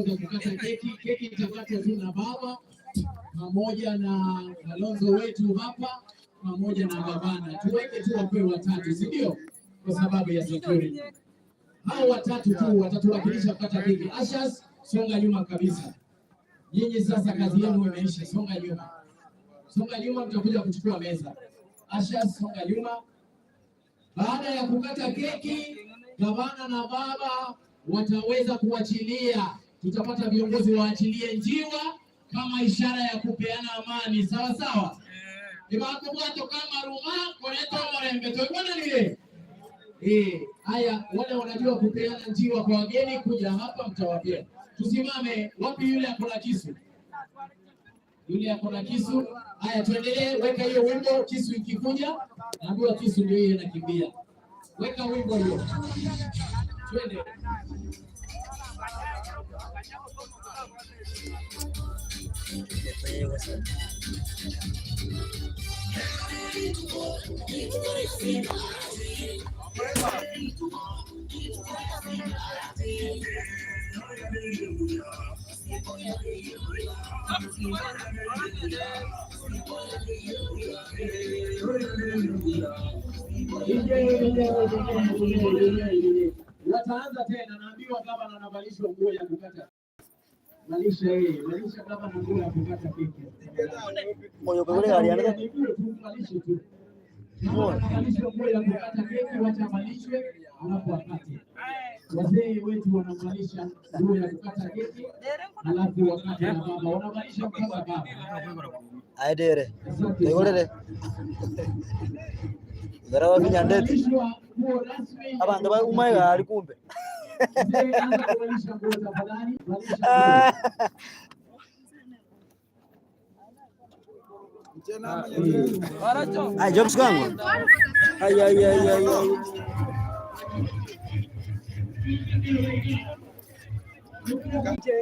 Kukata keki. Keki itakatwa tu na baba pamoja na Kalonzo wetu hapa pamoja na gavana. Tuweke tu wakuwe watatu, si ndio? Kwa sababu ya security. Hao watatu tu watatuwakilisha kukata keki. Ushers, songa nyuma kabisa. Nyinyi sasa kazi yenu imeisha, songa nyuma. Songa nyuma, mtakuja kuchukua meza. Ushers, songa nyuma. Baada ya kukata keki, gavana na baba wataweza kuachilia, tutapata viongozi waachilie njiwa kama ishara ya kupeana amani, sawa sawa. Ibakubwato kama ruma koneto murembe toibona lile. Eh, haya, wale wanajua kupeana njiwa kwa wageni kuja hapa mtawapea. Tusimame, wapi yule ako na kisu? Yule ako na kisu. Haya, tuendelee, weka hiyo wimbo, kisu ikikuja, naambiwa kisu ndio hiyo inakimbia. Weka wimbo hiyo. Twende. Wataanza tena, naambiwa gavana anavalishwa nguo ya kukata. Valisha yeye, valisha gavana nguo ya kukata keki. Moyo kule alianza Ni bure tu, valishe tu. Kama anavalishwa nguo ya kukata keki, wacha avalishwe, alafu akate. Wazee wetu wanavalisha nguo ya kukata keki, alafu wakate na baba, wanavalisha mpaka baba. Aidere. Asante Tegorere. sana. Gara binyandeti. Wanavalishwa nguo rasmi ya Abantu kukata umaye keki. ali kumbe. Mzee, anza kuvalisha nguo tafadhali, valisha nguo. Ay, jobs kwangu. Ay ay ay ay ay.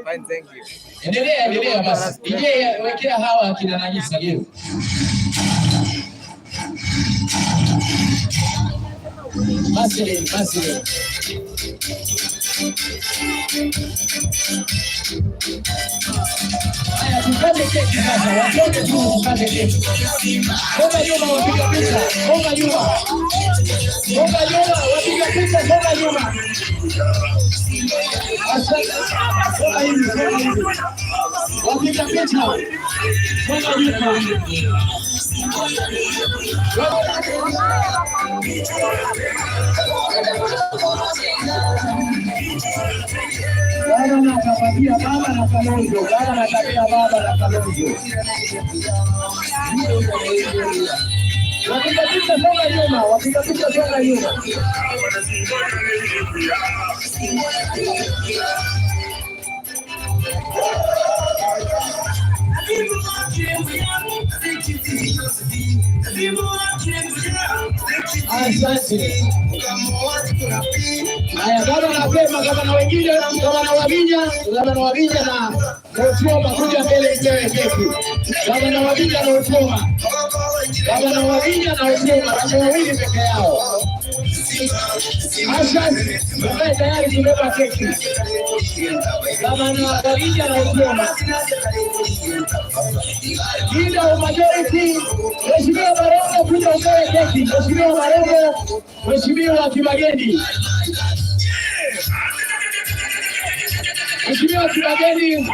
Fine, thank you. Endelea, endelea basi. DJ, wekea hawa akina Najisa leo. Basi, basi. Haya, tukate keki sasa, watoke tu tukate keki. Songa nyuma wapiga picha, songa nyuma. Songa nyuma, wapiga picha, songa nyuma. Asante. Songa hivi, songa hivi. Wapiga picha. Songa nyuma. Baba atapatia baba na Kalonzo, baba anatapia baba na Kalonzo. Wapiga picha songa nyuma, wapiga picha songa nyuma. Asante. Haya, bado anasema gavana wengine, gavana Wavinya, gavana Wavinya na Otuoma kuja mbele mpewe keki. Gavana Wavinya na Otuoma, gavana Wavinya na Otuoma, watu wawili peke yao. Asha, mkae tayari kubeba keki. Gavana Wavinya na Otuoma. Leader of majority, Mheshimiwa Barongo, kuja upewe keki. Mheshimiwa Barongo, Mheshimiwa Kibageni. Mheshimiwa Kibageni.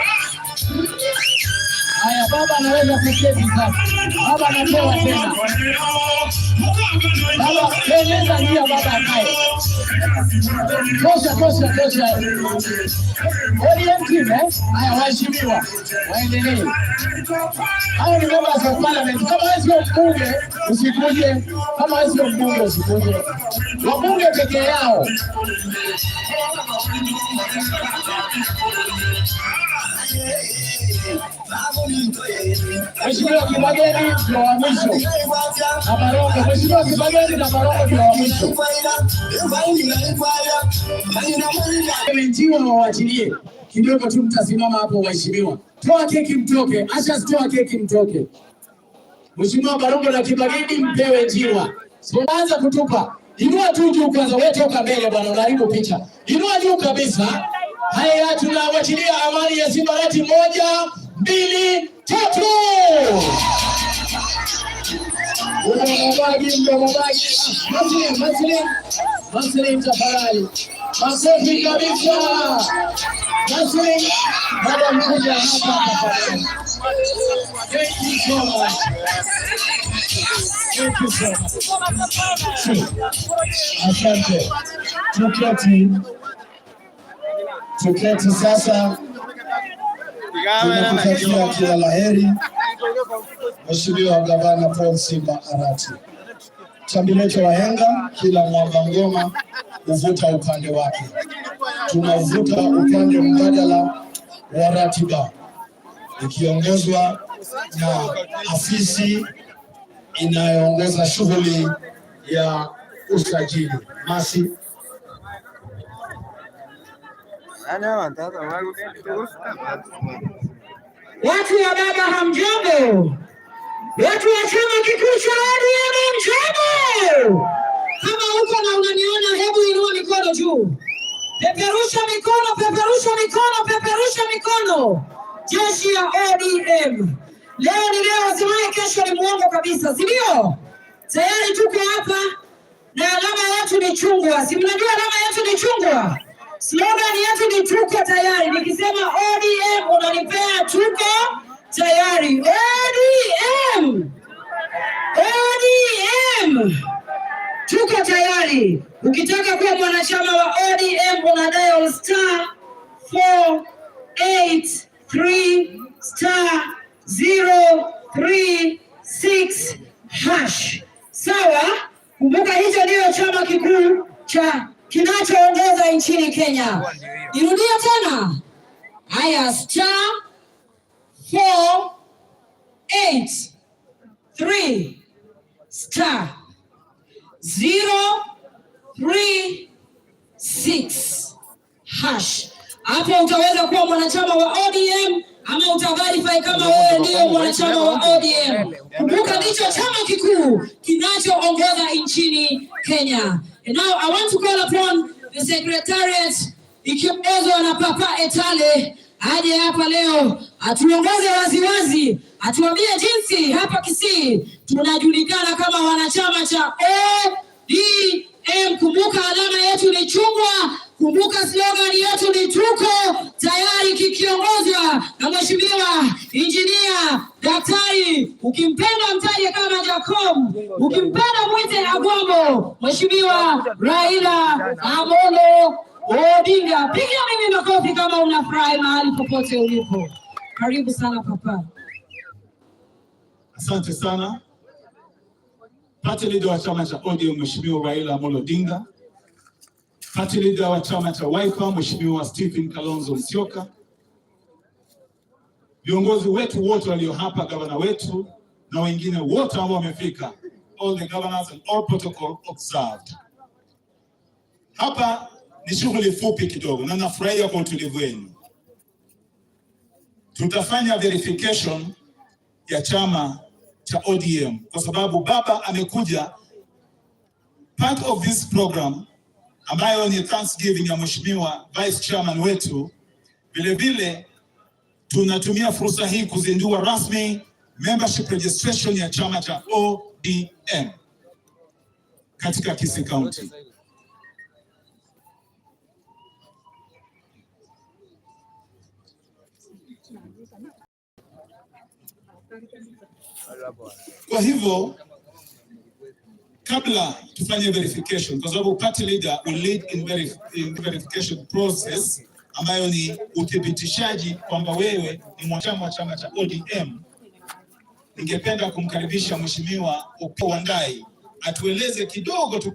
Haya, baba anaweza kuketi sasa. Baba anapewa tena. Baba, tengeneza njia baba akae. Tosha, tosha, tosha. ODM team, eh? Haya, waheshimiwa, waendelee. Hao ni members of parliament. Kama wewe sio mbunge, usikuje. Kama wewe sio mbunge, usikuje. Wabunge peke yao. Mheshimiwa Kibageni ndio wa mwisho na Barongo. Mheshimiwa Kibageni na Barongo ndio wa mwisho. Njiwa wawaachilie kidogo tu, mtasimama hapo waheshimiwa. Toa keki mtoke, acha toa keki mtoke. Mheshimiwa Barongo na Kibageni mpewe njiwa. Sipoanza kutupa, inua tu juu kwanza, wewe toka mbele bwana, unaharibu picha. Inua juu kabisa. Haya, tunawachilia amani ya Simba Arati. Moja, mbili, tatu. Mdomo bagi, mdomo bagi. Muslim, Muslim, Muslim, tafadhali. Makofi kabisa. Muslim, madam kuja hapa tafadhali. Thank you so much. Thank you so much. Asante. Tuketi. Tuketi sasa. Tunakutakia kila la heri, Mheshimiwa Gavana Paul Simba Arati. Chambilecho wahenga, kila mwamba ngoma huvuta upande wake. Tunavuta upande mbadala wa ratiba ikiongozwa na afisi inayoongoza shughuli ya usajili. Masi. Watu wa baba hamjambo? Watu wa chama kikuu cha ODM hamjambo? Kama uko na unaniona, hebu inua mikono juu, peperusha mikono, peperusha mikono, peperusha mikono. Jeshi ya ODM leo ni leo, asemaye kesho ni muongo kabisa, si ndio? Tayari tuko hapa na alama yetu ni chungwa, si mnajua alama yetu ni chungwa? Slogan yetu ni tuko tayari. Nikisema ODM unanipea tuko tayari. ODM, ODM, tuko tayari. Ukitaka kuwa mwanachama wa ODM una dial *483*036#. Sawa? Kumbuka hicho ndiyo chama kikuu cha kinachoongoza nchini Kenya. Nirudie tena. Haya, *483*036#. Hapo utaweza kuwa mwanachama wa ODM ama utaverify kama wewe ndiyo mwanachama wa ODM. Kumbuka ndicho chama kikuu kinachoongoza nchini Kenya. And now I want to call upon the secretariat ikiongozwa na Papa Etale aje hapa leo atuongoze waziwazi, atuambie jinsi hapa Kisii tunajulikana kama wanachama cha ODM. Kumbuka alama yetu ni chungwa, kumbuka slogan yetu ni tuko tayari, kikiongozwa na Mheshimiwa Injinia Daktari, ukimpenda mtaje kama Jacob, ukimpenda mwite Agwambo, Mheshimiwa Raila Amolo Odinga. Piga mimi makofi kama unafurahi mahali popote ulipo. Karibu sana papa. Asante sana. Party leader wa chama cha ODM Mheshimiwa Raila Amolo Odinga, party leader wa chama cha Wiper Mheshimiwa Stephen Kalonzo Musyoka, viongozi wetu wote walio hapa, gavana wetu na wengine wote ambao wamefika, all the governors and all protocol observed. Hapa ni shughuli fupi kidogo na nafurahia kwa utulivu wenu. Tutafanya verification ya chama cha ODM kwa sababu baba amekuja. Part of this program ambayo ni Thanksgiving ya Mheshimiwa Vice Chairman wetu, vile vile tunatumia fursa hii kuzindua rasmi membership registration ya chama cha ODM katika Kisii County. Kwa hivyo kabla tufanye verification, kwa sababu party leader will lead in the verification process ambayo ni uthibitishaji kwamba wewe ni mwanachama wa chama cha ODM, ningependa kumkaribisha Mheshimiwa Opiyo Wandayi atueleze kidogo tu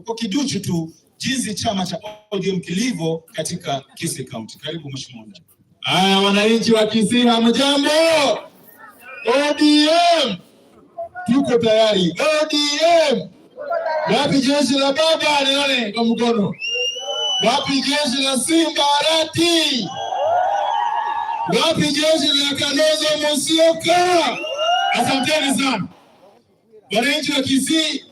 kwa kiduchu tu jinsi chama cha ODM kilivyo katika Kisii County. Karibu Mheshimiwa Wandayi. Haya, wananchi wa Kisii hamjambo? ODM tuko tayari. ODM wapi jeshi la baba? Nione kwa mkono. Wapi jeshi la Simba Arati? Wapi jeshi la Kalonzo Musyoka? Asanteni sana wananchi wa Kisii.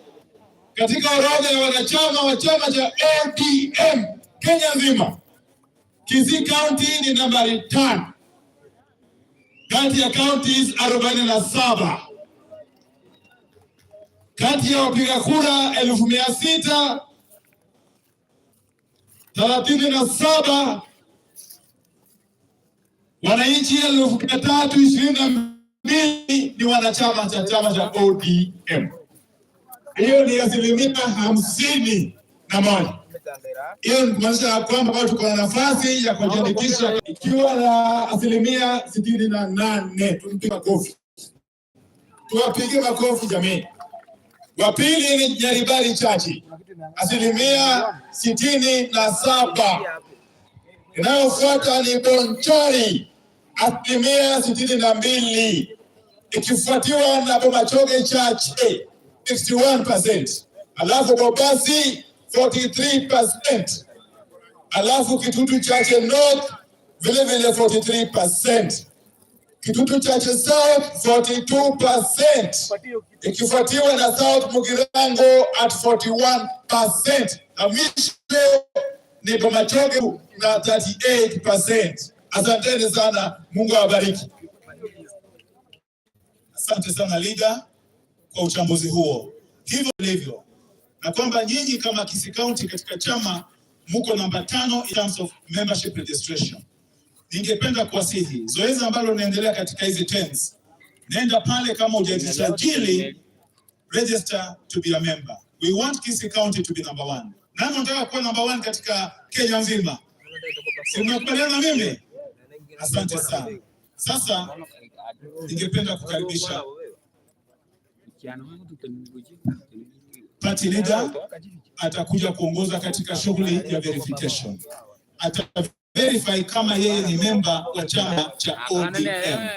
Katika orodha ya wanachama wa chama cha ODM Kenya nzima Kisii County ni nambari 5 kati ya counties 47 kati ya wapiga kura 637,000, wananchi 322,000 ni wanachama cha chama cha ODM. Hiyo ni 51%. Hiyo ni kumaanisha ya kwamba bado tuko na nafasi ya kujiandikisha ikiwa na 68%. Tumpige makofi, tuwapige makofi jamii. Wa pili ni Nyaribari Chache, 67%. Inayofuata ni Bonchari, 62%, ikifuatiwa na Bomachoge Chache 61%, alafu Bobasi 43%, alafu Kitutu Chache North vile vile 43%, Kitutu Chache South 42%, ikifuatiwa na South Mugirango at 41%, na mwisho ni Bomachoge na 38%. Asanteni sana, Mungu awabariki. Asante sana leader kwa uchambuzi huo. Hivyo ndivyo, na kwamba nyinyi kama Kisii County katika chama muko namba 5 in terms of membership registration. Ningependa kuwasihi zoezi ambalo linaendelea katika hizi tents, nenda pale kama hujajisajili, register to be a member. We want Kisii County to be number one. Nani unataka kuwa number one katika Kenya nzima? Si mnakubaliana na mimi? Asante sana. Sasa ningependa kukaribisha party leader, atakuja kuongoza katika shughuli ya verification. Ata verify kama yeye ni member wa chama cha ODM,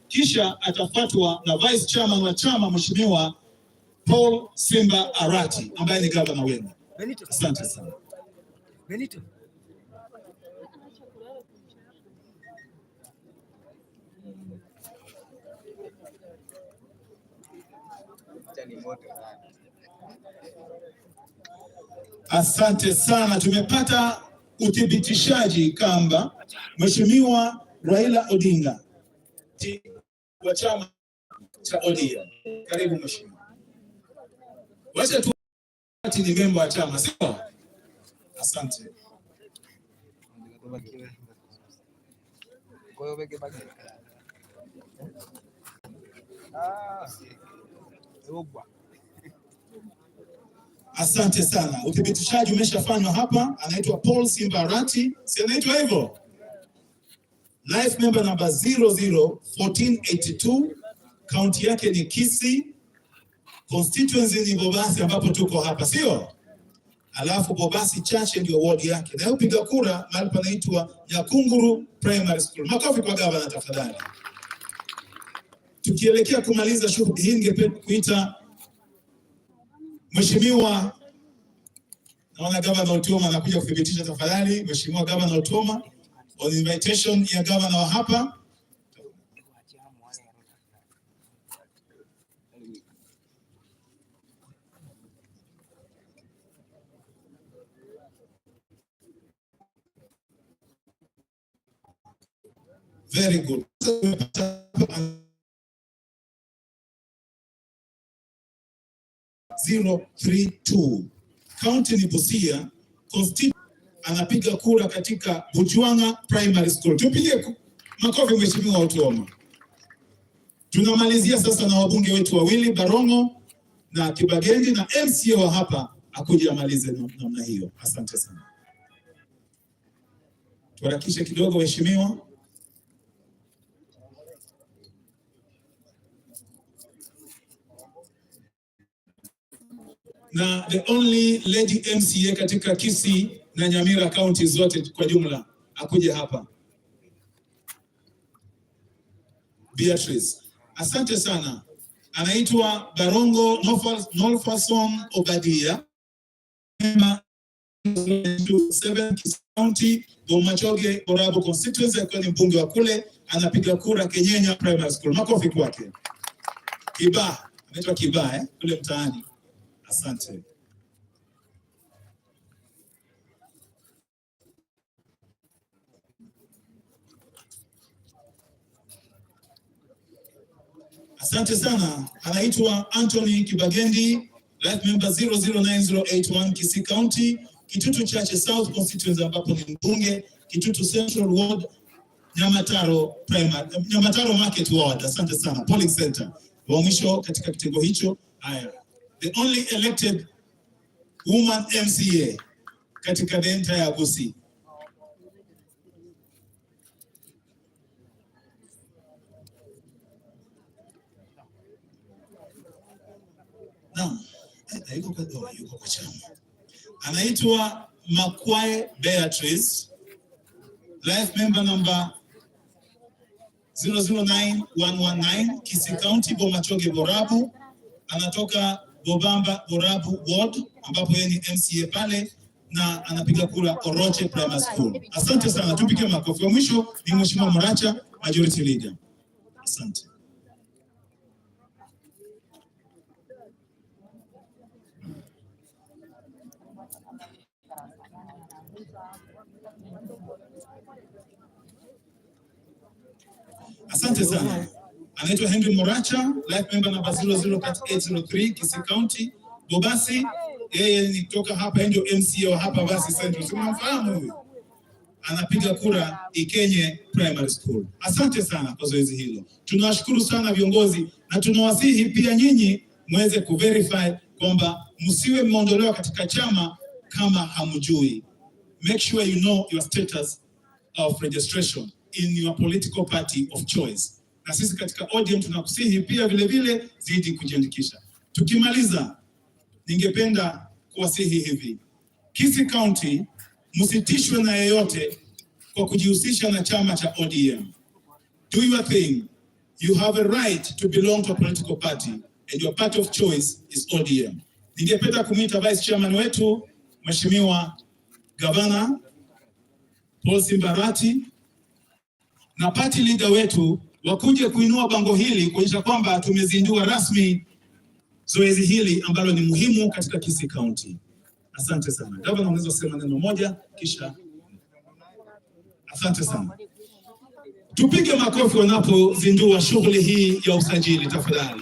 kisha atafuatwa na vice chairman wa chama Mheshimiwa Paul Simba Arati ambaye ni gavana wenu. Asante sana. Benito. Asante sana, tumepata uthibitishaji kwamba Mheshimiwa Raila Odinga wa chama cha ODM. Karibu mheshimiwa. Wacha tu ni memba wa chama, sio? Asante. Asante sana. Uthibitishaji umeshafanywa hapa. Anaitwa Paul Simba Arati, si anaitwa hivyo? Life member number 001482, kaunti yake ni Kisii, constituency ni Bobasi ambapo tuko hapa, sio? Alafu Bobasi Chache ndio ward yake, na upiga kura mahali panaitwa Nyakunguru Primary School. Makofi kwa gavana tafadhali. Tukielekea kumaliza shughuli hii, ningependa kuita Mheshimiwa, naona Gavana Otuoma anakuja kuthibitisha tafadhali. Mheshimiwa Gavana Otuoma, on invitation ya gavana wa hapa. Very good. 032. County ni Busia, constituency anapiga kura katika Bujwanga Primary School. Tupige makofi Mheshimiwa Otuoma. Tunamalizia sasa na wabunge wetu wawili Barongo na Kibagendi na MCA wa hapa akuje amalize namna hiyo. Asante sana. Tuharakishe kidogo waheshimiwa. Na the only lady MCA katika Kisii na Nyamira county zote kwa jumla akuje hapa, Beatrice. Asante sana. Anaitwa Barongo Nolfason Obadia, County, Bomachoge Borabu constituency, akiwa ni mbunge wa kule, anapiga kura Kenyenya Primary School. Makofi kwake. Kiba, anaitwa Kiba kule mtaani. Asante. Asante sana. Anaitwa Anthony Kibagendi, life member 009081, Kisii County, Kitutu Chache South constituency ambapo ni mbunge, Kitutu Central Ward, Nyamataro Primary, Nyamataro Market Ward. Asante sana. Polling Center. Wa mwisho katika kitengo hicho. Haya. The only elected woman MCA katika the entire Gusii. Naam. Yuko kwa chama. Anaitwa Makwae Beatrice, life member number 009119, Kisii County, Bomachoge Borabu. Anatoka Bobamba Borabu Ward ambapo yeye ni MCA pale na anapiga kura Oroche Primary School. Asante sana, tupige makofi. Wa mwisho ni Mheshimiwa Moracha, Majority Leader. Asante. Asante sana. Anaitwa Henry Moracha, life member number 003803, Kisii County. Bobasi, yeye ni kutoka hapa, yeye ndio MCA wa hapa Basi Central. Si mnamfahamu huyu? Anapiga kura Ikenye Primary School. Asante sana kwa zoezi hilo. Tunawashukuru sana viongozi na tunawasihi pia nyinyi muweze kuverify kwamba msiwe mmeondolewa katika chama kama hamjui. Make sure you know your status of registration in your political party of choice. Na sisi katika ODM tunakusihi pia vile vile zidi kujiandikisha. Tukimaliza, ningependa kuwasihi hivi. Kisii County, msitishwe na yeyote kwa kujihusisha na chama cha ODM. Do your thing. You have a right to belong to a political party and your party of choice is ODM. Ningependa kumwita Vice Chairman wetu Mheshimiwa Gavana Paul Simba Arati na party leader wetu wakuje kuinua bango hili kuonyesha kwamba tumezindua rasmi zoezi hili ambalo ni muhimu katika Kisii County. Asante sana. Gavana, unaweza kusema neno moja kisha. Asante sana. Tupige makofi wanapozindua shughuli hii ya usajili tafadhali.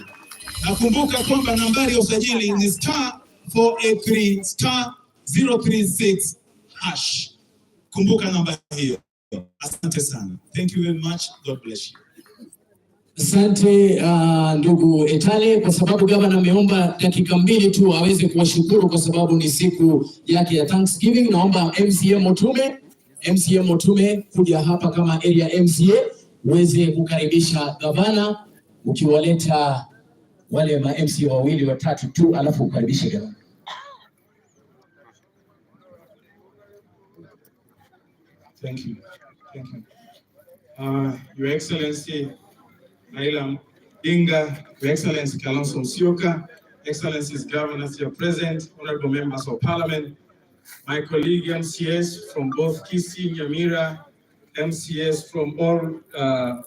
Nakumbuka kwamba nambari ya usajili ni *483*036#. Kumbuka namba hiyo. Asante sana. Thank you very much. God bless you. Asante ndugu Etale, kwa sababu gavana ameomba dakika 2 tu aweze kuwashukuru kwa sababu ni siku yake ya Thanksgiving. Naomba MCA Motume kuja hapa kama area MCA uweze kukaribisha gavana, ukiwaleta wale ma MCA wawili watatu tu, alafu ukaribishe gavana. Thank you. Thank you. Your Excellency Raila Odinga, Your Excellency Kalonzo Musyoka, Excellencies Governors here present, honorable members of Parliament, my colleague MCAs from both Kisii, Nyamira, MCAs from all counties.